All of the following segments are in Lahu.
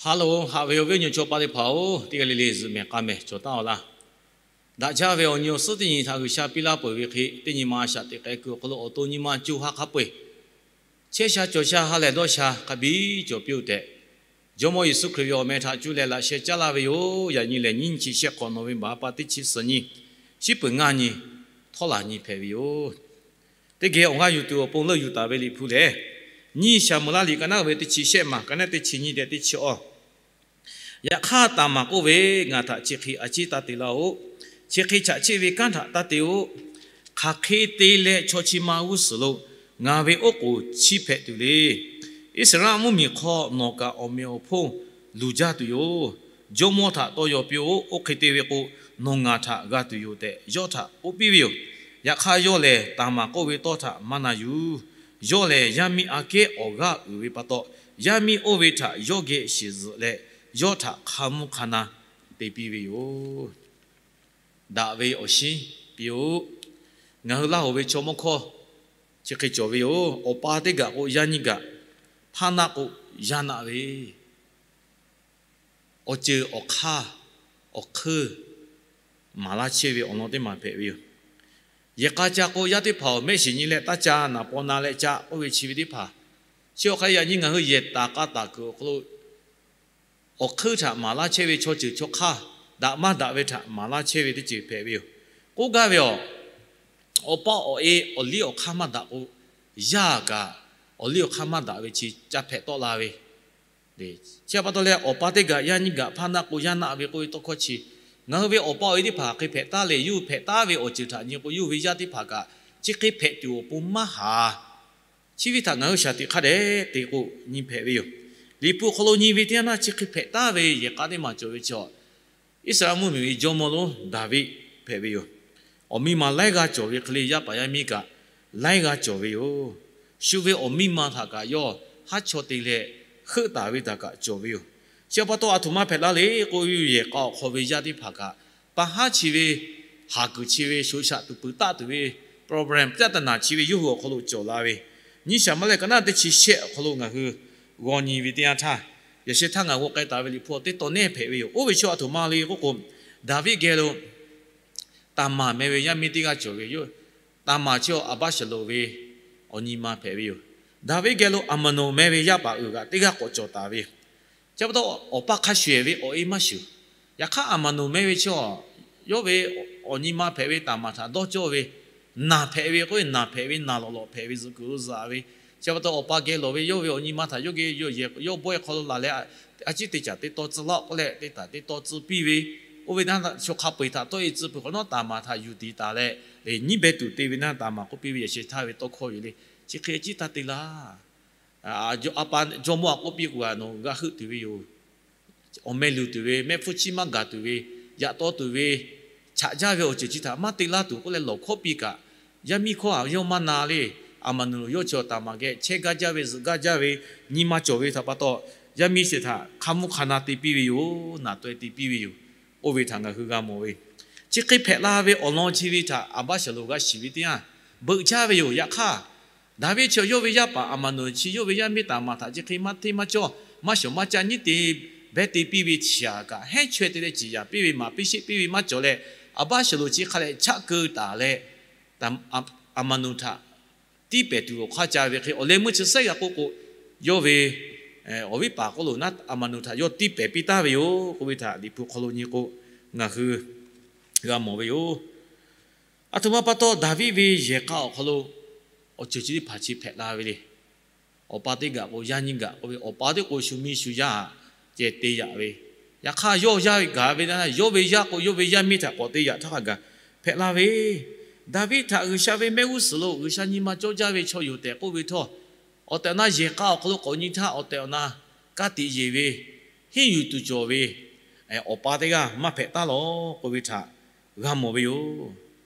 Ha loˬ, haꞈ ve awˬ viˉ awˬ nyi chaw pa teˇ hpaˍ-oˬ, teˇ g'aˇ le le zuhꞈ mehˍ k'a mehˍ cawˬ taˉ-aw laˇ. Daꞈ jaˇ ve awˬ nyi awˬ suhˉ teˇ nyi htaꞈ G'uiˬsha piˇ laˇ peuˬ ve hk'e, teˇ nyi ma a shaꞈ teꞈ k'ai kuiˬ awˬ hk'aw lo awˬ to nyi ma co ha hk'a peu-eˬ chehˇ sha cawˬ sha ha lehˬ dawˇ sha hk'a biˇ cawˬ piˇ-oˆ tehꞈ, Jawˇmawˇ Yeˍsuˆ Hkriꞈ ve awˬ meh htaꞈ cuˇ leh laꞈ sheh caˉ laˇ ve yoˬ. Yaꞈ nyi lehˬ, nyiˇ nyi chi shehˆ hk'awꞈ nawˬ ve baˬ ha pa teˇ chi suhˍ nyi, shiˉ peuˬ ngaˇ nyi, htawˇ laˬ nyi hpehꞈ ve yoˬ. Teˇ geh awˬ g'aˇ yuˬ tuˬ awˬ pon leuˆ yuˬ taˍ ve Liꞈ hpu lehˬ, nyiˇ Saˍmo-eˍlaˆ liꞈ ka naˉ ve teˇ chi shehˆ maˬ, ka naˉ teˇ chi nyi tehꞈ teˇ chi awˇ. Yaꞈ hk'aˇ, Taˍmaˍ k'oˆ ve, Ngaˬ htaꞈ chi hk'e a ciˉ taˇ te laˇ-oˆ. Chi hk'e chaꞈ cheˆ ve kanˉ htaꞈ taˇ te-oˆ. Hk'aˬ hk'e te leh chaw chi ma g'uˇ suhˍ lo ngaˬ ve oˉ k'oˍ chiˇ hpehꞈ tuˬ le. Iˉsaˍreˍlaˆ mvuhˇmiˬ hk'aw nawˬ kaꞈ awˬ meꞈ awˬ hponˇ luˬ jaˇ tuˬ yoˬ. Jawˇmawˇ htaꞈ tawˇ yaw piˇ-oˆ. Oˇ hk'e te ve k'o, nawˬ ngaˬ htaꞈ g'a tuˬ yoˬ tehꞈ yawˇ htaꞈ k'oˆ piˇ ve yoˬ. Yaꞈ hk'aˇ, yawˇ lehˬ Taˍmaˍ k'oˆ ve tawˇ htaꞈ maˇ na yuˬ. Yawˇ lehˬ yaˇ miˇ aꞈ kehˉ awˬ g'aˇ uiˍ ve pa taw, yaˇ miˇ oˇ ve htaꞈ yawˇ geh shiˍ zuhꞈ leh, yawˇ htaꞈ hk'a mvuhˇ hk'a na te piˇ ve yoˬ. Daꞈ ve awˬ shinˉ piˇ-oˆ. Ngaˬ hui Laˇ hoꞈ ve chaw mawˇ hkawˇ chi hk'e cawˬ ve yoˬ. Awˬ pa teˇ gaˬ k'o yaˇ nyiˇ gaˬ, hpaˇ naˆ k'o yaˇ naˆ ve, awˬ ceuˬ awˬ hk'aˇ awˬ hk'euˇ maˍ laˇ chehˇ ve awˬ lawn teˇ maˬ hpehꞈ ve yoˬ. Yehˬ k'a ca k'o, yaˇ teˇ hpaˍ-oˬ, mehˆ shiˍ nyi leh taˇ ca, naˍ paw na leh ca k'oˆ ve chi ve teˇ hpaˍ, chi awˬ hk'a yaꞈ nyi ngaˬ hui yehˬ taˍ k'a taˍ kuiˬ awˬ hk'aw lo awˬ hk'euˇ htaꞈ maˍ laˇ chehˇ ve chaw ceuˬ chaw hk'aˇ, daꞈ maˇ daꞈ ve htaꞈ maˍ laˇ chehˇ ve teˇ ceuˬ hpehꞈ ve yoˬ. K'oˆ gaˇ ve, awˬ pa awˬ e awˬ liˇ awˬ hk'aˇ maˇ daꞈ k'o, yaˇ kaꞈ awˬ liˇ awˬ hk'aˇ maˇ daꞈ ve chi ca hpehꞈ tawˆ la ve. Chi pa taw leh, awˬ pa teˇ gaˬ yaˇ nyiˇ gaˬ, hpaˇ naˆ k'o yaˇ naˆ ve k'oˆ ve tawˇ hkawˇ chi, ngaˬ hui ve awˬ pa awˬ e teˇ hpaˍ hk'e hpehꞈ taˉ leh, yawˇ hui hpehꞈ taˉ ve awˬ ceuˬ htaꞈ nyi k'o, yawˇ hui ve yaˇ teˇ hpaˍ kaꞈ chi hk'e hpehꞈ tuˬ awˬ pon maˇ haˍ. Chi ve htaꞈ ngaˬ hui shaˍ tiꞈ hk'a dehꞈ te k'o nyi hpehꞈ ve yoˬ. Liꞈ hpu hk'aw lo nyi ve teˇ yanˇ, chi hk'e hpehꞈ taˉ ve yehˬ k'a teˇ maˬ cawˬ ve chaw, Iˉsaˍreˍlaˆ mvuhˇmiˬ ve jawˇmawˇ lonˉ Daˍviˆ hpehꞈ ve yoˬ. Awˬ miˇ ma laiˉ g'aˇ cawˬ ve hk'e le, yaˇ paˍ yaˇ miˇ kaꞈ laiˉ g'aˇ cawˬ ve yoˬ. Shu ve awˬ miˇ ma htaꞈ kaꞈ yawˇ haˉ chaw te leh heuˆ taˍ ve htaꞈ kaꞈ cawˬ ve yoˬ. Chi pa taw, aˬ htoꞈ ma hpehꞈ la le k'oˆ ve, yehˬ k'a awˬ hk'aw ve yaˇ teˇ hpaˍ kaꞈ, pa haˉ chi ve haˍ kuiˬ chi ve shoꞈ shaꞈ tuˬ puiˍ taˆ tuˬ ve problem, ပြဿနာ chi ve yawˇ hui awˬ hk'aw lo cawˬ la ve, nyiˇ Saˍmo-eˍlaˆ ka naˉ teˇ chi shehˆ awˬ hk'aw lo ngaˬ hui g'aw nyi ve teˇ yanˇ htaˇ, yaꞈ sheh htaˇ ngaˬ g'aw k'ai taˍ ve Liꞈ hpu awˬ teˇ tawn nehˇ hpehꞈ ve yoˬ. Oˇ ve chi aˬ htoꞈ ma le k'oˆ k'o, Daˍviˆ geh lo Taˍmaˍ meh ve yaˇ miˇ teˇ g'aˇ cawˬ ve yoˬ. Taˍmaˍ chi Aˍbaˆshaˍlonˍ ve awˬ nyi ma hpehꞈ ve yoˬ. Daˍviˆ geh lo Aˍmaˍnoˍ meh ve yaˇ paˍ uiˍ kaꞈ teˇ g'aˇ k'awꞈ cawˬ taˍ ve yoˬ. Chi pa taw, awˬ pa hk'a shuˍ ehˍ ve awˬ e maˇ shuˍ. Yaꞈ hk'aˇ, Aˍmaˍnoˍ meh ve chi, yawˇ ve awˬ nyi ma hpehꞈ ve Taˍmaˍ htaꞈ dawˇ cawˇ ve, naˬ hpehꞈ ve k'oˆ ve, naˬ hpehꞈ ve, naˬ lawꞈ lawꞈ hpehꞈ ve zuhꞈ kuiˬ lo zaꞈ ve. Chi pa taw, awˬ pa geh lawˬ ve yawˇ ve awˬ nyi ma htaꞈ yawˇ geh yawˇ bawehˇ hk'aw lo laˬ leh, a ciˉ te caˍ teˇ tawˇ tcuh laˇ-oˆ k'oˆ leh, teˇ taˍ teˇ tawˇ tcuh piˇ ve, oˇ ve naˆ chaw hk'a peu-eˬ htaꞈ tawˇ e tcuh peuˬ hk'awꞈ nawˉ, Taˍmaˍ htaꞈ yuˬ tiˍ taˍ leh, nyiˉ beh tuˬ te ve naˆ Taˍmaˍ k'oˆ piˇ ve yaꞈ sheh htaˇ ve tawˇ hkawˇ yoˬ le. Chi hk'e a ciˉ taˇ te laˇ. A pa jawˇmawˇ htaꞈ k'oˆ piˇ k'o, nawˬ g'a heuˆ tuˬ ve yoˬ. Awˬ meh luˬ tuˬ ve, mehˆ hpfuhˇ chiˇ maˇ gaˬ tuˬ ve, yaꞈ taw tuˬ ve, chaꞈ jaˇ ve awˬ ceuˬ chi htaꞈ maˇ te laˇ tuˬ k'oˆ leh lawˬ hkawˉ piˇ kaꞈ, yaˇ miˇ hkawˇ htaꞈ yawˇ maˇ na le. Aˍmaˍnoˍ yawˇ chi Taˍmaˍ geh chehˇ gaˇ jaˇ ve, zuhꞈ gaˇ jaˇ ve nyi ma cawˬ ve htaꞈ pa taw, yaˇ miˇ chi htaꞈ hk'a mvuhˇ hk'a na te piˇ ve yoˬ. Naˬ taweh te piˇ ve yoˬ. Oˇ ve htaꞈ ngaˬ hui g'a mawˬ ve, chi hk'e hpehꞈ la ve awˬ lawn chi ve htaꞈ Aˍbaˆshaˍlonˍ g'a shiˍ ve teˇ yanˇ, beuꞈ jaˇ ve yoˬ. Yaꞈ hk'aˇ, Daˍviˆ chi yawˇ ve yaˇ paˍ Aˍmaˍnoˍ chi yawˇ ve yaˇ miˇ Taˍmaˍ htaꞈ chi hk'e maˇ hteˇ maˇ cawˇ, maˇ shawˍ maˇ caˇ nyiˉ te beh te piˇ ve chi aꞈ kaꞈ, heˉ chaweh te leh ciˍ yaˍ piˇ ve, maˍ piˇ sheˆ piˇ ve maˇ cawˬ leh, Aˍbaˆshaˍlonˍ chi hk'a leh chaˆ keu taˍ leh, Aˍmaˍnoˍ htaꞈ tiˇ pehˍ tuˬ awˬ hk'aˇ ca ve hk'e, awˬ leh meuˇ chi sehˉ g'a k'oˆ k'o, yawˇ ve awˬ viˉ paˍ k'oˆ lo naˆ Aˍmaˍnoˍ htaꞈ yawˇ tiˇ pehˍ piˇ taˍ ve yoˬ k'oˆ ve htaꞈ Liꞈ hpu hk'aw lo nyi k'o, ngaˬ hui g'a mawˬ ve yoˬ. Aˬ htoꞈ ma pa taw, Daˍviˆ ve yehˬ k'a awˬ hk'aw lo awˬ ceuˬ chi teˇ hpaˍ chi hpehꞈ la ve le. Awˬ pa teˇ gaˬ k'o yaˇ nyiˇ gaˬ k'oˆ ve, awˬ pa teˇ k'o shu miˇ shu yaˇ ceh te yaꞈ ve. Yaꞈ hk'aˇ, yawˇ yaˇ gaˬ ve, yawˇ ve yaˇ k'o yawˇ ve yaˇ miˇ htaꞈ k'awꞈ te yaꞈ htaˇ hk'a gaˬ hpehꞈ la ve. Daˍviˆ htaꞈ G'uiˬsha ve mehˆ g'uˇ suhˍ lo G'uiˬsha nyi ma cawˇ jaˇ ve chaw yoˬ tehꞈ k'oˆ ve htawˇ, awˬ tehˬ awˬ na yehˬ k'a awˬ hk'aw lo k'awꞈ nyi htaˇ, awˬ tehˬ awˬ na ka tiꞈ yeˬ ve, henˇ yuˬ tuˬ cawˬ ve awˬ pa teˇ g'aˇ maˇ hpehꞈ taˉ lawˬ k'oˆ ve htaꞈ g'a mawˬ ve yoˬ.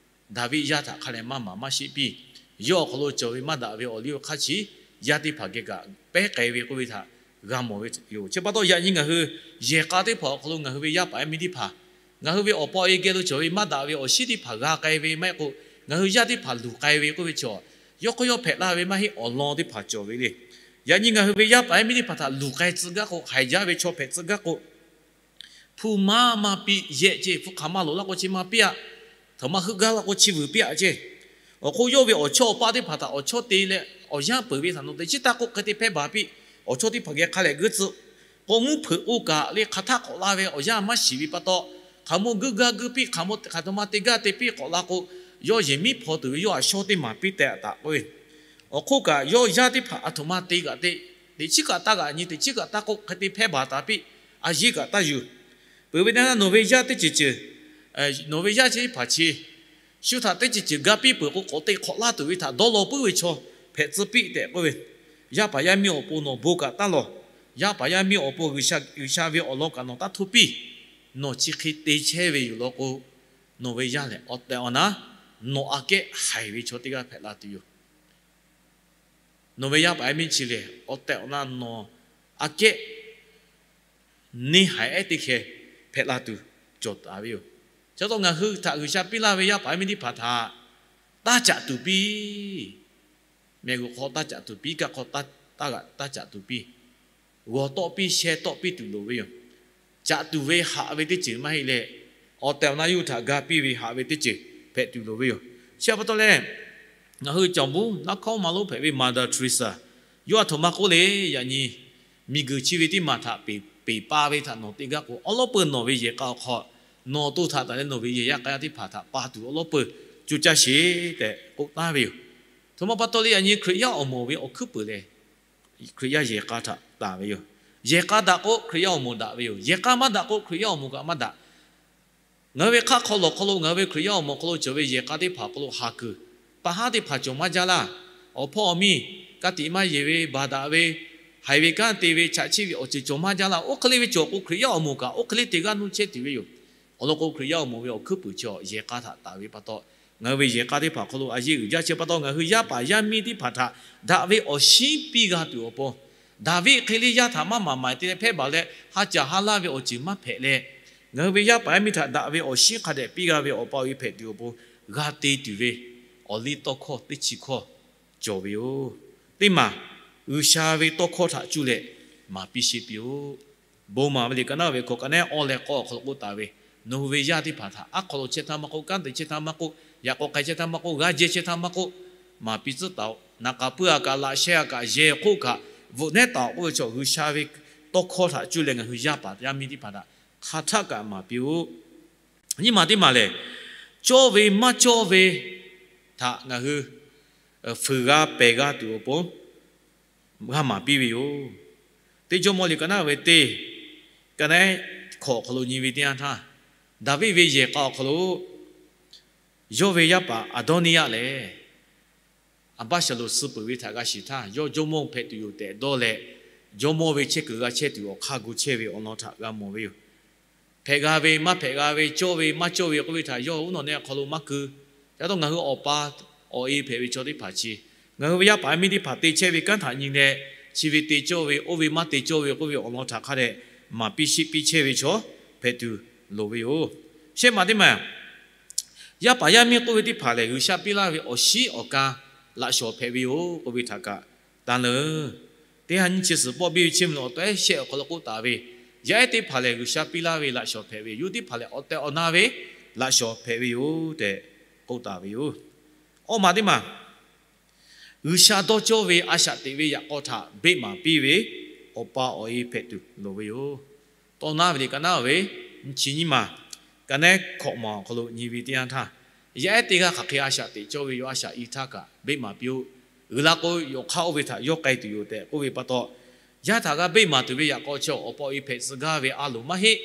Daˍviˆ yaˇ htaꞈ hk'a leh maˇ maˍ maˇ sheˆ piˇ. Yawˇ awˬ hk'aw lo cawˬ ve maˇ daꞈ ve awˬ liˇ awˬ hk'aˇ chi yaˇ teˇ hpaˍ geh kaꞈ pehˉ k'ai ve k'oˆ ve htaꞈ g'a mawˬ ve yoˬ. Chi pa taw, yaꞈ nyi ngaˬ hui yehˬ k'a teˇ hpaˍ awˬ hk'aw lo ngaˬ hui ve yaˇ paˍ yaˇ miˇ teˇ hpaˍ, ngaˬ hui ve awˬ pa awˬ e geh lo cawˬ ve maˇ daꞈ ve awˬ shinˉ teˇ hpaˍ g'a k'ai ve maˇ heˆ k'o, ngaˬ hui yaˇ teˇ hpaˍ luˬ k'ai ve k'oˆ ve chaw, yawˇ hk'aw yawˇ hpehꞈ la ve maˇ heˆ, awˬ lawn teˇ hpaˍ cawˬ ve le. Yaꞈ nyi ngaˬ hui ve yaˇ paˍ yaˇ miˇ teˇ hpaˍ htaꞈ luˬ k'ai tcuh gaˇ k'o, haiˬ jaˇ ve chaw hpehꞈ tcuh gaˇ k'o, hpu maˇ maˇ piˇ yehˆ ceˇ. Hpu hk'aˬ ma loˍ laˇ k'o chi maˇ piˇ-aꞈ. Htaꞈ maˇ heuˆ gaˇ laˇ k'o chi vuiˬ piˇ-aꞈ ceˇ. Awˬ hk'oˆ yawˇ ve awˬ chawˇ awˬ paˆ teˇ hpaˍ htaꞈ awˬ chawˇ te leh awˬ yanˇ peuˬ ve htaꞈ nawˬ teꞈ chiˉ taˇ k'oˆ hk'e te hpehˇ baˬ piˇ. Awˬ chawˇ teˇ hpaˍ geh hk'a lehˬ g'uiˇ tcuhˆ k'o, mvuhˇ hpeuꞈ k'oˆ kaꞈ le hk'aˬ htaˆ k'awꞈ la ve awˬ yanˇ maˇ shiˍ ve pa taw, hk'aˬ mawˇ guiˇ gaˇ guiˇ piˇ, hk'aˬ mawˇ hk'aˬ htoꞈ ma te gaˇ te piˇ k'awꞈ la k'o, yawˇ yehˬ miˉ hpaw tuˬ ve yawˇ aꞈ shawˇ teˇ maˬ piˇ tehꞈ taˍ k'oˆ ve. Awˬ hk'oˆ kaꞈ yawˇ yaˇ teˇ hpaˍ aˬ htoꞈ ma te kaꞈ te, teꞈ chiˉ kaꞈ taˇ g'aꞈ nyi, teꞈ chiˉ kaꞈ taˇ k'oˆ hk'e te hpehˇ baˬ taˍ piˇ. A yiˇ kaꞈ taˇ yuˬ. Peuˬ ve teˇ yanˇ nawˬ ve yaˇ teˇ ceuˬ ceuˬ, nawˬ ve yaˇ chi teˇ hpaˍ chi shu htaꞈ teˇ ceuˬ ceuˬ ga piˇ peuˬ k'o, k'awꞈ te hk'awꞈ laˇ tuˬ ve htaꞈ dawˇ law puiˉ ve chaw hpehꞈ tcuh piˇ tehꞈ k'oˆ ve. Yaˇ paˍ yaˇ miˇ awˬ pon nawˬ bon kaꞈ taˇ lawˬ. Yaˇ paˍ yaˇ miˇ awˬ pon G'uiˬsha ve awˬ lawn kaꞈ nawˬ taˇ htoˇ piˇ. Nawˬ chi hk'e te chehˇ ve yoˬ law k'o, nawˬ ve yaˇ lehˬ awˬ tehˬ awˬ na nawˬ aꞈ kehˉ haiˬ ve chaw teˇ g'aˇ hpehꞈ la tuˬ yoˬ. Nawˬ ve yaˇ paˍ yaˇ miˇ chi lehˬ awˬ tehˬ awˬ na nawˬ aꞈ kehˉ neˇ haiˬ ehˉ teˇ hkeh hpehꞈ la tuˬ cawˬ taˍ ve yoˬ. Chi pa taw ngaˬ hui htaꞈ G'uiˬsha piˇ laˇ ve yaˇ paˍ yaˇ miˇ teˇ hpaˍ htaꞈ taˇ caꞈ tuˬ piˇ. Mehˬ g'uiˬ hk'aw taˇ caꞈ tuˬ piˇ, kaˇ hk'aw taˇ g'aꞈ taˇ caꞈ tuˬ piˇ. G'awˬ tawˆ piˇ, sheh tawˆ piˇ tuˬ loˍ ve yoˬ. Caꞈ tuˬ ve haꞈ ve teˇ ceuˬ maˇ heˆ leh, awˬ tehˬ awˬ na yawˇ hui htaꞈ ga piˇ ve haꞈ ve teˇ ceuˬ hpehꞈ tuˬ loˍ ve yoˬ. Chi pa taw leh, ngaˬ hui cawˬ buˉ naˉ hkawˉ ma lonˉ hpehꞈ ve Mother Teresa, yawˇ aˬ htoꞈ ma k'oˆ le. Yaꞈ nyi miˬguiˬ chi ve teˇ maˬ htaꞈ peˍ pa ve htaꞈ nawˬ te gaˇ k'o, awˉ lawˉ peuˬ nawˬ ve yehˬ k'a awˬ hk'aw nawˬ to htaꞈ taˍ leh nawˬ ve yehˬ yaˇ k'a yaˇ teˇ hpaˍ htaꞈ pa tuˬ awˉ lawˉ peuˬ coˇ caˇ sheˍ tehꞈ k'oˆ taˍ ve yoˬ. Htoꞈ ma pa taw le, yaꞈ nyi Hkriꞈ yaˇ awˬ moˍ ve awˬ hkuiˉ puiˍ lehˬ, Hkriꞈ yaˇ yehˬ k'a htaꞈ taˍ ve yoˬ. Yehˬ k'a daꞈ k'o Hkriꞈ yaˇ awˬ moˍ daꞈ ve yoˬ. Yehˬ k'a maˇ daꞈ k'o Hkriꞈ yaˇ awˬ moˍ kaꞈ maˇ daꞈ. Ngaˬ hui ve hk'aˆ hk'aw lawˬ hk'aw lo, ngaˬ hui ve Hkriꞈ yaˇ awˬ moˍ hk'aw lo cawˬ ve yehˬ k'a teˇ hpaˍ awˬ hk'aw lo ha kuiˬ, pa haˉ teˇ hpaˍ cawˬ maˇ jaˇ laˇ. Awˬ hpawˇ awˬ miˇ ka tiꞈ maˇ yeˬ ve, baˬ daꞈ ve, haiˬ ve kanˉ te ve, chaꞈ chiˆ ve awˬ ceuˬ cawˬ maˇ jaˇ laˇ. Oˇ hk'e le ve cawˬ k'o, Hkriꞈ yaˇ awˬ moˍ kaꞈ oˇ hk'e le te g'aˇ nuˇ chehˇ tuˬ ve yoˬ. Awˬ lawn k'o, Hkriꞈ yaˇ awˬ moˍ ve awˬ hkuiˉ puiˍ chi yehˬ k'a htaꞈ taˍ ve pa taw, ngaˬ hui ve yehˬ k'a teˇ hpaˍ hk'aw lo a yeˇ uiˍ jaˇ. Chi pa taw ngaˬ hui yaˇ paˍ yaˇ miˇ teˇ hpaˍ htaꞈ daꞈ ve awˬ shinˉ piˇ g'a tuˬ awˬ pon, Daˍviˆ hk'e le yaˇ htaꞈ maˇ maˍ maˍ te leh hpehˇ baˬ leh ha caˬ ha laˇ ve awˬ ceuˬ maˇ hpehꞈ leh, ngaˬ hui ve yaˇ paˍ yaˇ miˇ htaꞈ daꞈ ve awˬ shinˉ hk'a dehꞈ piˇ g'a ve awˬ pa awˬ e hpehꞈ tuˬ awˬ pon g'a te tuˬ ve awˬ liˇ tawˇ hkawˇ teˇ chi hkawˇ cawˬ ve yoˬ. Teˇ maˬ, G'uiˬsha ve tawˇ hkawˇ htaꞈ cuˇ leh maˍ piˇ sheˆ piˇ-oˆ. Bon maˍ ve liꞈ ka naˉ ve hkawꞈ ka nehˉ awˇ leh k'awˇ awˬ hk'aw lo k'oˆ taˍ ve, nawˬ hui ve yaˇ teˇ hpaˍ htaꞈ aˉ hk'aw lo chehˇ htaˇ maˇ k'oˆ, kanˉ te chehˇ htaˇ maˇ k'oˆ, yaꞈ k'aw k'ai chehˇ htaˇ maˇ k'oˆ, g'aˇ jehˇ chehˇ htaˇ maˇ k'oˆ, maˍ piˇ tcuhˉ taˍ-oꞈ. Naˍ k'aˍ puiˇ aꞈ kaꞈ laꞈ sheh aꞈ kaꞈ yehˬ hk'oˆ kaꞈ bvuhꞈ nehˉ taˍ-oꞈ k'oˆ ve chaw, G'uiˬsha ve tawˇ hkawˇ htaꞈ cuˇ leh ngaˬ hui yaˇ paˍ yaˇ miˇ teˇ hpaˍ htaꞈ hk'a htaˆ kaꞈ maˍ piˇ-oˆ. Nyiˇ maˬ teˇ maˬ lehˬ, cawˇ ve maˇ cawˇ ve htaꞈ ngaˬ hui fuiˍ g'a pehˬ g'a tuˬ awˬ pon g'a maˍ piˇ ve yoˬ. Teˇ Jawˇmawˇ liꞈ ka naˉ ve teˇ, ka nehˉ hkawꞈ awˬ hk'aw lo nyi ve teˇ yanˇ htaˇ, Daˍviˆ ve yehˬ k'a awˬ hk'aw lo yawˇ ve yaˇ paˍ Aˍdawˇniˇyaˆ lehˬ, Aˍbaˆsaˍlonˍ suh peuˬ ve htaꞈ g'a shiˍ htaˇ, yawˇ jawˇmawˇ hpehꞈ tuˬ yoˬ tehꞈ dawˇ leh, jawˇmawˇ ve chehˇ kuiˬ g'a chehˇ tuˬ awˬ hk'aˇ gu chehˇ ve awˬ lawn htaꞈ g'a mawˬ ve yoˬ. Hpehꞈ g'a ve maˇ hpehꞈ g'a ve, cawˇ ve maˇ cawˇ ve k'oˆ ve htaꞈ yawˇ uˉ nawˬ nehˆ awˬ hk'aw lo maˇ keu. Ca taw ngaˬ hui awˬ pa awˬ e hpehꞈ ve chaw teˇ hpaˍ chi, ngaˬ hui ve yaˇ paˍ yaˇ miˇ teˇ hpaˍ te chehˇ ve kanˉ htaꞈ nyi leh, chi ve te cawˇ ve, oˇ ve maˇ te cawˇ ve k'oˆ ve awˬ lawn htaꞈ hk'a dehꞈ maˍ piˇ sheˆ piˇ chehˇ ve chaw hpehꞈ tuˬ loˍ ve yoˬ. Shehˆ maˬ teˇ maˬ, yaˇ paˍ yaˇ miˇ k'oˆ ve teˇ hpaˍ lehˬ, G'uiˬsha piˇ laˇ ve awˬ shinˉ awˬ ka laꞈ shawˍ hpehꞈ ve yoˬ k'oˆ ve htaꞈ kaꞈ tanˇ leuˬ. Teˇ ha nyiˇ chi suhˍ pawˆ biˇ ve chiˇ mvuh awˬ tawehˉ shehˆ awˬ hk'aw lo k'oˆ taˍ ve, yaˇ ehˉ teˇ hpaˍ lehˬ, G'uiˬsha piˇ laˇ ve laꞈ shawˍ hpehꞈ ve yoˬ. Yawˇ teˇ hpaˍ lehˬ, awˬ tehˬ awˬ na ve laꞈ shawˍ hpehꞈ ve yoˬ tehꞈ k'oˆ taˍ ve yoˬ. Awˇ maˬ teˇ maˬ, G'uiˬsha dawˇ cawˇ ve a shaꞈ teꞈ ve yaꞈ k'aw htaꞈ beˆ maˍ piˇ ve awˬ pa awˬ e hpehꞈ tuˬ loˍ ve yoˬ. Tawˇ naˉ ve liꞈ ka naˉ ve nyiˇ chi nyiˇ maˬ, ka nehˉ hkawꞈ maˬ awˬ hk'aw lo nyi ve teˇ yanˇ htaˇ, yaˇ ehˉ teˇ g'aˇ hk'aˬ hk'e a shaꞈ teꞈ cawˇ ve yoˬ, a shaꞈ i htaˇ kaꞈ beˆ maˍ piˇ-oˆ. Uiˍ la k'o, yawˇ hk'aˇ oˇ ve htaꞈ yawˇ k'ai tuˬ yoˬ tehꞈ k'oˆ ve pa taw, yaˇ htaꞈ g'a beˆ maˍ tuˬ ve yaꞈ k'aw chi awˬ pa awˬ e hpehꞈ tcuh gaˇ ve a loˍ maˇ heˆ.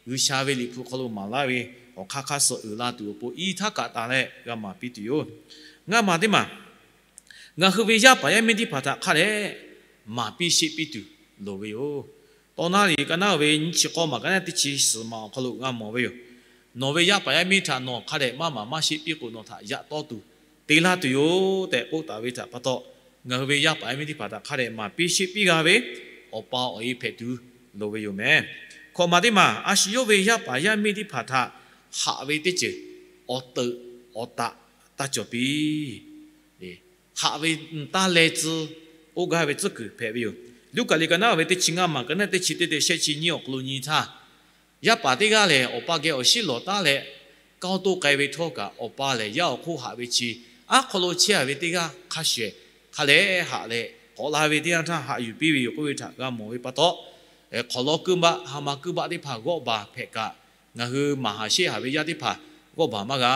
G'uiˬsha ve Liꞈ hpu hk'aw lo maˍ laˇ ve awˬ hk'aˇ hk'aˇ suh uiˍ la tuˬ awˬ pon i htaˇ kaꞈ tanˍ leh g'a maˍ piˇ tuˬ yoˬ. Ngaˇ maˬ teˇ maˬ, ngaˬ hui ve yaˇ paˍ yaˇ miˇ teˇ hpaˍ htaꞈ hk'a dehꞈ maˍ piˇ sheˆ piˇ tuˬ loˍ ve yoˬ. Tawˇ naˉ liꞈ ka naˉ ve nyiˇ chi k'awˇ maˬ ka nehˉ teˇ chi suhˍ maˬ awˬ hk'aw lo g'a mawˬ ve yoˬ. Nawˬ ve yaˇ paˍ yaˇ miˇ htaꞈ nawˬ hk'a dehꞈ maˇ maˍ maˇ sheˆ piˇ k'o, nawˬ htaꞈ yaꞈ tawˇ tuˬ te laˇ tuˬ yoˬ tehꞈ k'oˆ taˍ ve htaꞈ pa taw, ngaˬ hui ve yaˇ paˍ yaˇ miˇ teˇ hpaˍ htaꞈ hk'a dehꞈ maˍ piˇ sheˆ piˇ g'a ve awˬ pa awˬ e hpehꞈ tuˬ loˍ ve yoˬ meh. Hkawꞈ maˬ teˇ maˬ, a shu yawˇ ve yaˇ paˍ yaˇ miˇ teˇ hpaˍ htaꞈ haꞈ ve teˇ ceuˬ awˬ teuꞈ awˬ taꞈ taˇ cawˬ piˇ. Haꞈ ve taˇ leh tcuh k'oˆ gaˇ ve tcuhˉ kuiˬ hpehꞈ ve yoˬ. Luˉkaꞈ liꞈ ka naˉ ve teˇ chi ngaˇ maˬ ka naˉ teˇ chi teˇ te shehˆ chi nyiˇ awˬ hk'aw lo nyi htaˇ, yaˇ paˍ teˇ g'aˇ lehˬ, awˬ pa geh awˬ shiˉ lawˬ taˉ leh, kanˇ oˇ toˇ k'ai ve htawˇ kaꞈ, awˬ pa lehˬ yaˇ awˬ hk'oˆ haꞈ ve chi, aˉ hk'aw lo chehˇ a ve teˇ g'aˇ hk'a shuˍ ehˍ hk'a lehˬ haꞈ leh, k'awꞈ la ve teˇ yanˇ htaˇ haꞈ yuˬ piˇ ve yoˬ k'oˆ ve htaꞈ g'a mawˬ ve pa taw, hk'awˍ lawˇ kuiˇ baˆ ha ma kuiˇ baˆ teˇ hpaˍ g'awˆ baˬ hpehꞈ kaꞈ, ngaˬ hui maˍ haˍ sheˆ haˍ ve yaˇ teˇ hpaˍ g'awˆ baˬ maˇ g'a.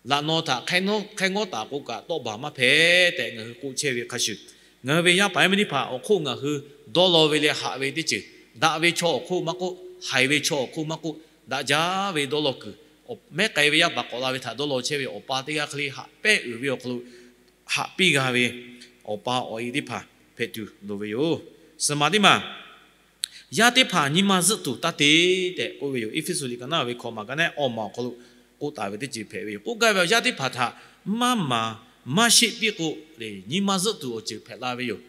Laꞈ naw htaꞈ hk'e nawˉ hk'e ngawˉ taˍ k'o kaꞈ tawˆ baˬ maˇ hpehꞈ tehꞈ ngaˬ hui k'oˆ chehˇ ve hk'a shuˍ, ngaˬ hui ve yaˇ paˍ yaˇ miˇ teˇ hpaˍ awˬ hk'oˆ ngaˬ hui dawˇ law ve leh haꞈ ve teˇ ceuˬ, daꞈ ve chaw awˬ hk'oˆ maˇ k'oˆ, haiˬ ve chaw awˬ hk'oˆ maˇ k'oˆ, daꞈ jaˇ ve dawˇ law kuiˬ, mehˉ k'ai ve yaˇ paˍ k'awꞈ la ve htaꞈ dawˇ law chehˇ ve awˬ pa teˇ g'aˇ hk'e le haꞈ pehnˇ uiˍ ve awˬ hk'aw lo, haꞈ piˇ g'a ve awˬ pa awˬ e teˇ hpaˍ hpehꞈ tuˬ loˍ ve yoˬ. Suhˍ maˬ teˇ maˬ, yaˇ teˇ hpaˍ nyi ma zuhˆ tuˬ taˇ te tehꞈ k'oˆ ve yoˬ. Eˇfeˇsuꞈ liꞈ ka naˉ ve hkawꞈ maˬ ka naˉ awˬ maˬ awˬ hk'aw lo k'oˆ taˍ ve teˇ ceuˬ hpehꞈ ve yoˬ. K'oˆ gaˇ ve, yaˇ teˇ hpaˍ htaꞈ maˇ maˍ maˇ sheˆ piˇ k'o le, nyi ma zuhˆ tuˬ awˬ ceuˬ hpehꞈ la ve yoˬ.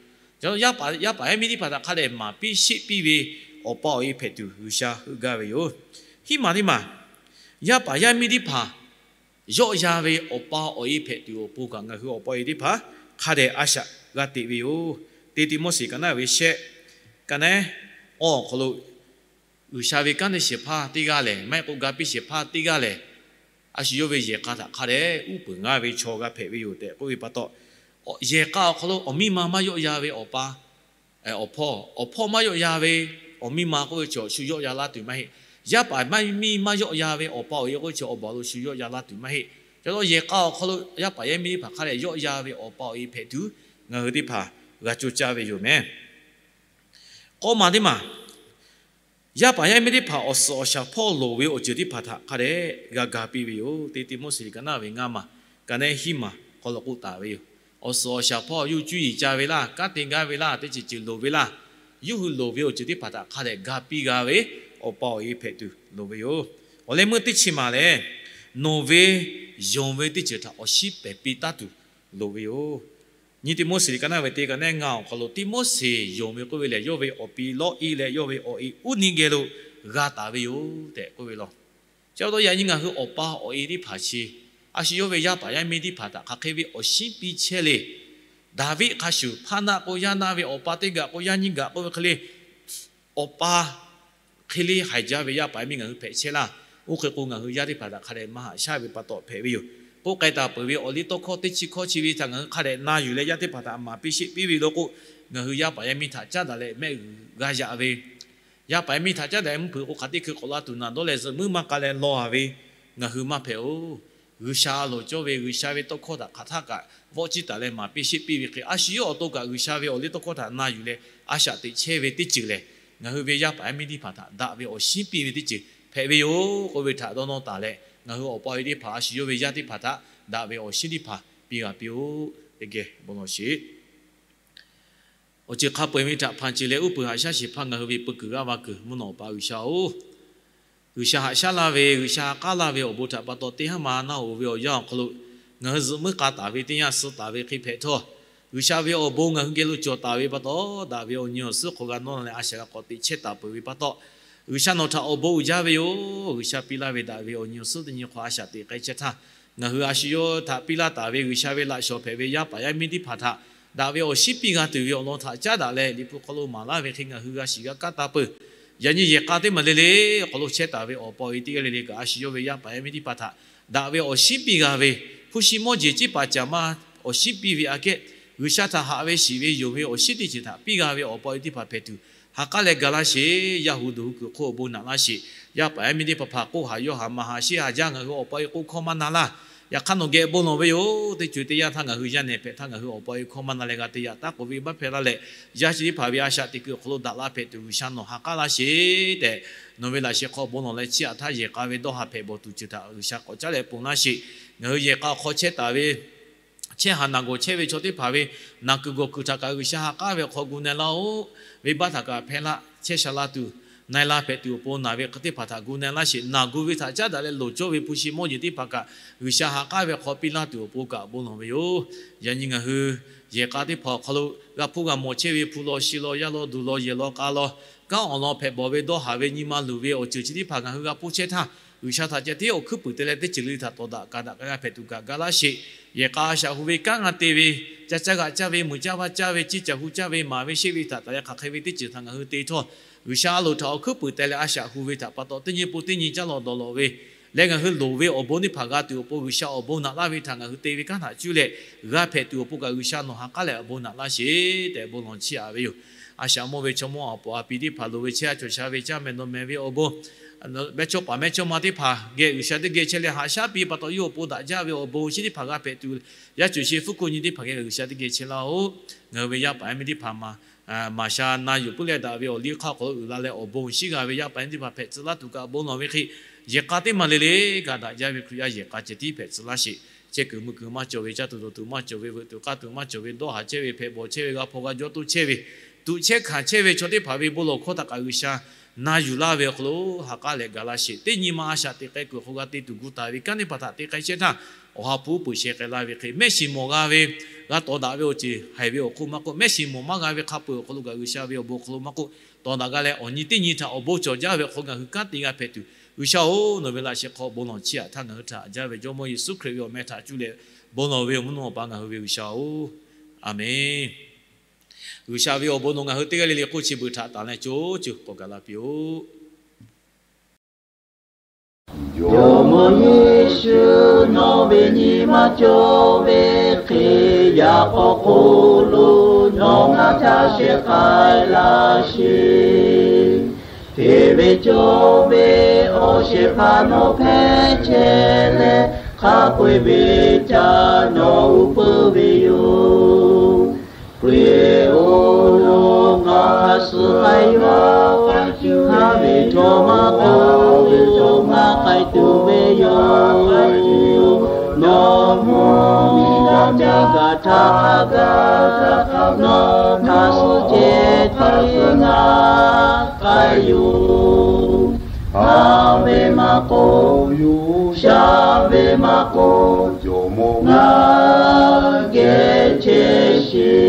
Yaˇ paˍ yaˇ miˇ teˇ hpaˍ htaꞈ hk'a dehꞈ maˍ piˇ sheˆ piˇ ve awˬ pa awˬ e hpehꞈ tuˬ G'uiˬsha heuˆ gaˇ ve yoˬ. Hiˉ maˬ teˇ maˬ, yaˇ paˍ yaˇ miˇ teˇ hpaˍ yawˆ yan ve awˬ pa awˬ e hpehꞈ tuˬ awˬ pon kaꞈ ngaˬ hui awˬ pa awˬ e teˇ hpaˍ hk'a dehꞈ a shaꞈ g'a teꞈ ve yoˬ. Teˇ Tiˆmoˉseˍ ka naˉ ve shehˆ ka naˉ awˬ hk'aw lo G'uiˬsha ve kanˉ te shehˍ hpaˇ teˇ g'aˇ lehˬ, maˇ heˆ k'o ga piˇ shehˍ hpaˇ teˇ g'aˇ lehˬ, a shu yawˇ ve yehˬ k'a htaꞈ hk'a dehꞈ uˉ peunˍ g'a ve chaw g'a hpehꞈ ve yoˬ tehꞈ k'oˆ ve pa taw, yehˬ k'a awˬ hk'aw lo awˬ miˇ ma maˇ yawˆ yan ve awˬ pa awˬ hpawˇ, awˬ hpawˇ maˇ yawˆ yan ve awˬ miˇ ma k'oˆ ve chaw shu yawˆ yan laˇ tuˬ maˇ heˆ. Yaˇ paˍ miˇ maˇ yawˆ yan ve awˬ pa awˬ e k'oˆ ve chaw awˬ baˬ lo shu yawˆ yan laˇ tuˬ maˇ heˆ. Ca taw yehˬ k'a awˬ hk'aw lo yaˇ paˍ yaˇ miˇ teˇ hpaˍ hk'a dehꞈ yawˆ yan ve awˬ pa awˬ e hpehꞈ tuˬ ngaˬ hui teˇ hpaˍ g'a coˇ caˇ ve yoˬ meh. K'awˇ maˬ teˇ maˬ, yaˇ paˍ yaˇ miˇ teˇ hpaˍ awˬ suhˍ awˬ shaˍ hpawˇ loˍ ve awˬ ceuˬ teˇ hpaˍ htaꞈ hk'a dehꞈ g'a ga piˇ ve yoˬ. Teˇ Tiˆmoˉseˍ ka naˉ ve ngaˇ maˬ ka naˉ hiˉ maˬ hk'aw lo k'oˆ taˍ ve yoˬ. Awˬ suhˍ awˬ shaˍ hpawˇ yuˇ cuˇ yiˍ ca ve laˇ, kanˉ te gaˇ ve laˇ, teˇ ceuˬ ceuˬ loˍ ve laˇ, yawˇ hui loˍ ve awˬ ceuˬ teˇ hpaˍ htaꞈ hk'a dehꞈ ga piˇ g'a ve awˬ pa awˬ e hpehꞈ tuˬ loˍ ve yoˬ. Awˬ leh meuˇ teˇ chi maˬ lehˬ, nawˬ ve yonˍ ve teˇ ceuˬ htaꞈ awˬ shinˉ pehˍ piˇ taˉ tuˬ loˍ ve yoˬ. Nyiˇ Tiˆmoˉseˍ ka naˉ ve teˇ ka naˉ ngaˇ awˬ hk'aw lo, Tiˆmoˉseˍ yonˍ ve k'oˆ ve lehˬ, yawˇ ve awˬ pi Lawˇiˆ leh yawˇ ve awˬ e Uˉniˆ geh lo g'a taˍ ve yoˬ tehꞈ k'oˆ ve law. Chi pa taw yaꞈ nyi ngaˬ hui awˬ pa awˬ e teˇ hpaˍ chi, a shu yawˇ ve yaˇ paˍ yaˇ miˇ teˇ hpaˍ htaꞈ hk'aˬ hk'e ve awˬ shinˉ piˇ chehˇ le. Daˍviˆ hk'a shuˍ, hpaˇ naˆ k'o yaˇ naˆ ve, awˬ pa teˇ gaˬ k'o yaˇ nyiˇ gaˬ k'oˆ ve hk'e le, awˬ pa hk'e le haiˬ jaˇ ve yaˇ paˍ yaˇ miˇ ngaˬ hui hpehꞈ chehˇ laˇ. Oˇ hk'e k'o ngaˬ hui yaˇ teˇ hpaˍ htaꞈ hk'a dehꞈ maˇ haꞈ shaˉ ve pa taw hpehꞈ ve yoˬ. K'oˆ k'ai taˍ peuˬ ve awˬ liˇ tawˇ hkawˇ teˇ chi hkawˇ chi ve htaꞈ ngaˬ hui hk'a dehꞈ na yuˬ leh yaˇ teˇ hpaˍ htaꞈ maˍ piˇ sheˆ piˇ ve lo k'o, ngaˬ hui yaˇ paˍ yaˇ miˇ htaꞈ caˉ daꞈ leh mehˆ g'uiˬ g'a yaꞈ ve, yaˇ paˍ yaˇ miˇ htaꞈ caˉ daꞈ leh mvuhˇ hpeuꞈ k'o hk'aˬ teˇ hkui k'awꞈ la tuˬ naˬ dawˇ leh zuhꞈ muiˉ maˇ k'a leh law a ve ngaˬ hui maˇ hpehꞈ oˬ. G'uiˬsha a loˍ cawˇ ve G'uiˬsha ve tawˇ hkawˇ htaꞈ hk'aˬ htaˇ kaꞈ vawˆ ciˇ taˍ leh maˍ piˇ sheˆ piˇ ve hk'e, a shu yawˇ awˬ to kaꞈ G'uiˬsha ve awˬ liˇ tawˇ hkawˇ htaꞈ na yuˬ leh a shaꞈ teꞈ chehˇ ve teˇ ceuˬ lehˬ, ngaˬ hui ve yaˇ paˍ yaˇ miˇ teˇ hpaˍ htaꞈ daꞈ ve awˬ shinˉ piˇ ve teˇ ceuˬ hpehꞈ ve yoˬ k'oˆ ve htaꞈ dawˇ nawˇ taˍ leh, ngaˬ hui awˬ pa awˬ e teˇ hpaˍ a shu yawˇ ve yaˇ teˇ hpaˍ htaꞈ daꞈ ve awˬ shinˉ teˇ hpaˍ piˇ g'a piˇ oˬ. Teˇ geh bon lawˬ sheˍ. Awˬ ceuˬ hk'a peu-eˬ ve htaꞈ hpanˍ ceˬ leh uˉ peunˍ haꞈ shaˉ sheˍ hpaˇ ngaˬ hui ve peu kuiˬ g'aˇ va kuiˬ mvuhˇ naw awˬ pa G'uiˬsha-oˬ, G'uiˬsha haꞈ shaˉ laˇ ve, G'uiˬsha ha k'aˉ laˇ ve awˬ bon htaꞈ pa taw teˇ haˉ ma naˆ oˍ ve awˬ yanˇ awˬ hk'aw lo ngaˬ hui zuhꞈ muiˉ k'a taˍ ve teˇ yanˇ suh taˍ ve hk'e hpehꞈ htawˇ, G'uiˬsha ve awˬ bon ngaˬ hui geh lo cawˬ taˍ ve pa taw, daꞈ ve awˬ nyi awˬ suhˉ hk'aw g'a nawˇ leh a shaꞈ g'a k'awꞈ teꞈ chehˇ taˍ peuˬ ve pa taw, G'uiˬsha nawˬ htaꞈ awˬ bon uiˍ jaˇ ve yoˬ. G'uiˬsha piˇ laˇ ve daꞈ ve awˬ nyi awˬ suhˉ teˇ nyi hk'aw a shaꞈ teꞈ k'ai chehˇ htaˇ, ngaˬ hui a shu yawˇ htaꞈ piˇ laˇ taˍ ve G'uiˬsha ve laꞈ shawˍ hpehꞈ ve yaˇ paˍ yaˇ miˇ teˇ hpaˍ htaꞈ daꞈ ve awˬ shinˉ piˇ g'a tuˬ ve awˬ lawn htaꞈ caˉ daꞈ leh, Liꞈ hpu hk'aw lo maˍ laˇ ve hk'e ngaˬ hui g'a shiˍ g'a kaˇ taˍ peuˬ. Yaꞈ nyi yehˬ k'a teˇ maˬ le le awˬ hk'aw lo chehˇ taˍ ve awˬ pa awˬ e teˇ g'aˇ le le kaꞈ, a shu yawˇ ve yaˇ paˍ yaˇ miˇ teˇ hpaˍ htaꞈ daꞈ ve awˬ shinˉ piˇ g'a ve, hpu shi mawˇ jeˬ ciˉ paˍ caˍ ma awˬ shinˉ piˇ ve aꞈ kehˉ, G'uiˬsha htaꞈ haꞈ ve shiˍ ve yonˍ ve awˬ shinˉ teˇ ceuˬ htaꞈ piˇ g'a ve awˬ pa awˬ e teˇ hpaˍ hpehꞈ tuˬ, ha k'aˉ leh ga laˇ sheˍ. Yaˇ hu duˬ hu kuiˬ hk'oˆ awˬ bon naꞈ laˇ sheˍ. Yaˇ paˍ yaˇ miˇ teˇ hpaˍ hpaˍ k'oˆ haꞈ yawˇ haꞈ maˍ haꞈ sheˆ haꞈ jaˇ, ngaˬ hui awˬ pa awˬ e k'oˆ hkawˇ maˇ na laˇ. Yaꞈ hk'aˇ nawˬ geh bon lawˬ ve yoˬ. Teˇ co e teˇ yanˇ htaˇ ngaˬ hui yaˇ nehˬ hpehꞈ htaˇ ngaˬ hui awˬ pa awˬ e hkawˇ maˇ na leh g'a te yaꞈ taˉ k'oꞈ ve maˇ hpehꞈ laˇ leh, yaˇ chi teˇ hpaˍ ve a shaꞈ teꞈ kuiˬ awˬ hk'aw lo daꞈ la hpehꞈ tuˬ G'uiˬsha nawˬ ha k'aˉ laˇ sheˍ tehꞈ, nawˬ ve laꞈ sheh hk'aw bon lawˬ leh chiˇ aꞈ htaˇ yehˬ k'a ve dawˇ ha hpehꞈ bawˬ tuˬ ceuˬ htaꞈ G'uiˬsha k'awꞈ caˉ leh ponˬ laˇ sheˍ. Ngaˬ hui yehˬ k'a awˬ hk'aw chehˇ taˍ ve chehˇ haˍ naˬ gawˬ chehˇ ve chaw teˇ hpaˍ ve naˬ kuiˬ gawˬ kuiˬ htaꞈ kaꞈ G'uiˬsha ha k'aˉ ve awˬ hk'aw gu na laˇ-oˆ. Venˇbaˆ htaꞈ kaꞈ hpehˇ laˇ chehˇ sha la tuˬ, na e la hpehꞈ tuˬ awˬ pon naˬ ve hk'e teˇ hpaˍ htaꞈ gu na laˇ sheˍ. Naˬ gu ve htaꞈ caˉ daꞈ leh loˍ cawˇ ve hpu shi mawˇ jeˬ teˇ hpaˍ kaꞈ G'uiˬsha ha k'aˉ ve hk'aw piˇ laˇ tuˬ awˬ pon kaꞈ bon lawˬ ve yoˬ. Yaꞈ nyi ngaˬ hui yehˬ k'a teˇ hpaˍ awˬ hk'aw lo g'a hpuˇ g'a mawˬ chehˇ ve hpu law shi law yaˇ law duˬ law yehˬ law k'a law, kanˉ awˬ lawn hpehꞈ bawˬ ve dawˇ haˍ ve nyi ma luˬ ve awˬ ceuˬ chi teˇ hpaˍ ngaˬ hui g'a hpuˇ chehˇ htaˇ, G'uiˬsha htaꞈ ceh tiˉ awˬ hkuiˉ puiˍ te leh teˇ ceuˬ le le htaꞈ tawˍ daꞈ ka daꞈ k'ai g'a hpehꞈ tuˬ kaꞈ ga laˇ sheˍ. Yehˬ k'a a shaꞈ hu ve kanˉ ngaˇ te ve, caˇ caˇ g'aꞈ caˇ ve, mui caˇ vaˇ caˇ ve, ciˇ caˬ hu caˇ ve, maˍ ve sheˆ ve htaꞈ taˍ leh hk'aˬ hk'e ve teˇ ceuˬ htaꞈ ngaˬ hui te htawˇ, G'uiˬsha a loˍ htaꞈ awˬ hkuiˉ puiˍ te leh a shaꞈ hu ve htaꞈ pa taw teˇ nyi po teˇ nyi caˇ lawˬ dawˬ lawˬ ve leh ngaˬ hui loˍ ve awˬ bon teˇ hpaˍ g'a tuˬ awˬ pon G'uiˬsha awˬ bon naꞈ laˇ ve htaꞈ ngaˬ hui te ve kanˉ htaꞈ cuˇ leh g'a hpehꞈ tuˬ awˬ pon kaꞈ G'uiˬsha nawˬ ha k'aˉ leh awˬ bon naꞈ laˇ sheˍ tehꞈ bon lawˬ chiˇ aꞈ ve yoˬ. A shaꞈ mawˇ ve chaw mawˇ awˬ pon a pi teˇ hpaˍ loˍ ve chehˇ a cawˬ sha ve caˇ mehˍ nawˬ mehˍ ve awˬ bon, mehˇchawˇ paˍ mehˇchawˇma teˇ hpaˍ geh G'uiˬsha teˇ geh chehˇ leh haꞈ shaˉ piˇ pa taw yawˇ awˬ pon daꞈ jaˇ ve awˬ bon chi teˇ hpaˍ g'a hpehꞈ tuˬ, yaˇ cuˬ chi hpfuhˇ hko nyi teˇ hpaˍ geh G'uiˬsha teˇ geh chehˇ laˇ-oˬ. Ngaˬ hui ve yaˇ paˍ yaˇ miˇ teˇ hpaˍ maˍ maˍ sha na yuˬ puiˉ leh daꞈ ve awˬ liˇ hk'aˇ hk'aw lo uiˍ la leh awˬ bon shiˉ g'a ve yaˇ paˍ yaˇ miˇ teˇ hpaˍ hpehꞈ tcuh laˇ tuˬ kaꞈ bon lawˬ ve hk'e, yehˬ k'a teˇ maˬ le le kaꞈ daꞈ jaˇ ve Hkriꞈ yaˇ yehˬ k'a ceh tiˉ hpehꞈ tcuh laˇ sheˍ. Chehˇ kuiˬ mui kuiˬ maˇ cawˬ ve, caˇ tuˬ dawˬ tuˬ maˇ cawˬ ve, veuꞈ tuˬ k'aˇ tuˬ maˇ cawˬ ve, dawˇ haˍ chehˇ ve, hpehꞈ bawˬ chehˇ ve, g'a hpaw g'a jawˇ toˇ chehˇ ve, tuꞈ chehˇ hkanˍ chehˇ ve chaw teˇ hpaˍ ve bon lawˬ hkawˇ htaꞈ kaꞈ G'uiˬsha na yuˬ laˇ ve awˬ hk'aw lo ha k'aˉ leh ga laˇ sheˍ. Teˇ nyi ma a shaꞈ teꞈ k'ai kuiˬ awˬ hk'aw g'a te tuˬ gu taˍ ve kanˉ teˇ hpaˍ htaꞈ te k'ai chehˇ htaˇ, awˬ ha hpu uˉ peunˍ sheh k'ai la ve hk'e, mehˆ shiˍ mawˬ g'a ve, g'a tawˍ daꞈ ve awˬ ceuˬ haiˬ ve awˬ hk'oˆ maˇ k'oˆ, mehˆ shiˍ mawˬ maˇ g'a ve hk'a peu-eˬ awˬ hk'aw lo kaꞈ G'uiˬsha ve awˬ bon awˬ hk'aw lo maˇ k'oˆ, tawˍ daꞈ g'a leh awˬ nyi teˇ nyi htaꞈ awˬ bon cawˬ jaˇ ve awˬ hk'aw lo ngaˬ hui kanˉ te g'a hpehꞈ tuˬ, G'uiˬsha-oˬ, nawˬ ve laꞈ sheh hk'aw bon lawˬ chiˇ aꞈ htaˇ ngaˬ hui htaꞈ haꞈ jaˇ ve Jawˇmawˇ Yeˍsuˆ Hkriꞈ ve awˬ meh htaꞈ cuˇ leh bon lawˬ ve awˬ mvuhˇ naw awˬ pa ngaˬ hui ve G'uiˬsha-oˬ, Aˍmenˍ. G'uiˬsha ve awˬ bon nawˬ ngaˬ hui teˇ g'aˇ le le hk'oˆ chi beuꞈ htaꞈ tanˬ leh co ceuˬ k'awꞈ gaˬ la piˇ-oˆ. Jawˇmawˇ Yeˍsuˆ, nawˬ ve nyi ma cawˬ ve hk'e, yaꞈ k'aw hk'oˆ lo nawˬ ngaˬ htaꞈ shehˍ k'ai laˇ sheˍ. Hteˇ ve cawˬ ve awˬ shehˍ hpaˇ nawˬ hpehꞈ chehˇ leh, hk'a peu-eˬ ve caˇ nawˬ uˉ peunˍ ve yoˬ. Hkriꞈ-oˬ, nawˬ hk'a suh k'ai yaw, ha ve chaw maˇ k'oˆ, ve chaw maˇ k'ai tuˬ ve yoˬ. Nawˬ mvuhˇmiˬ g'a caˇ g'a htaˇ g'a, nawˬ hk'a suh ceh hk'a suh ngaˬ k'ai yoˬ. Haˍ ve maˇ k'oˆ, shaˍ ve maˇ k'oˆ, Jawˇmawˇ ngaˬ geh chehˇ sheˍ.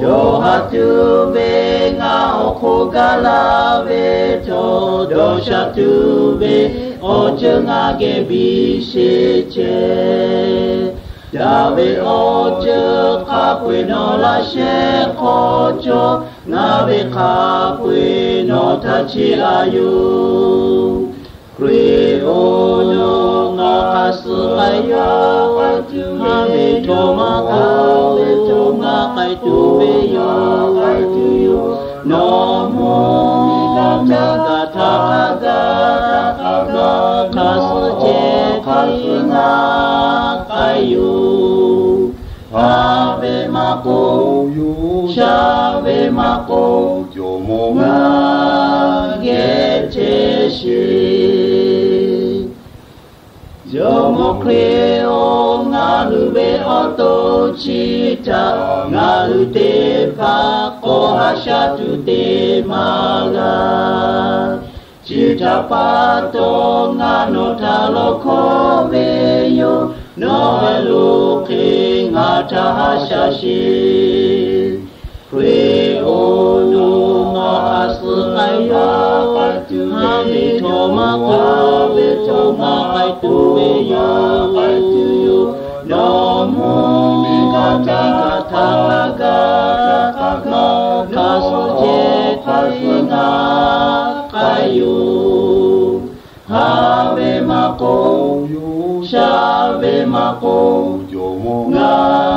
Dawˇ haˍ tuˬ ve ngaˬ awˬ hk'oˆ gaˬ la ve htawˇ, dawˇ sha tuˬ ve awˬ ceuˬ ngaˬ geh biˇ sheˍ ceh. Daꞈ ve awˬ ceuˬ hk'a peu-eˬ nawˬ laꞈ sheh hk'aw cawˬ, ngaˬ ve hk'a peu-eˬ nawˬ htaꞈ chiˇ aꞈ yoˬ. Hkriꞈ-oˬ, nawˬ hk'a suh k'ai yaw, ha ve chaw maˇ k'oˆ, ve chaw maˇ k'ai tuˬ ve yoˬ. Nawˬ mvuhˇmiˬ g'a caˇ g'a htaˇ g'a, nawˬ hk'a suh ceh hk'a suh ngaˬ k'ai yoˬ. Haˍ ve maˇ k'oˆ, shaˍ ve maˇ k'oˆ, Jawˇmawˇ ngaˬ geh chehˇ sheˍ. Jawˇmawˇ Hkriꞈ-oˬ, ngaˬ hui ve awˬ to chi htaꞈ ngaˬ hui teˇ hpaˍ k'awꞈ haꞈ shaˉ tuˬ te maˇ g'a. Chi htaꞈ pa taw ngaˬ nawˬ htaꞈ lawˬ hkawˇ ve yoˬ. Nawˬ ve lo hk'e ngaˬ htaꞈ haꞈ shaˉ sheˍ. Hkriꞈ-oˬ, nawˬ hk'a suh k'ai yaw, ha ve chaw maˇ k'oˆ, ve chaw maˇ k'ai tuˬ ve yoˬ. Nawˬ mvuhˇmiˬ g'a caˇ g'a htaˇ g'a, nawˬ hk'a suh ceh hk'a suh ngaˬ k'ai yoˬ. Haˍ ve maˇ k'oˆ, shaˍ ve maˇ k'oˆ, Jawˇmawˇ ngaˬ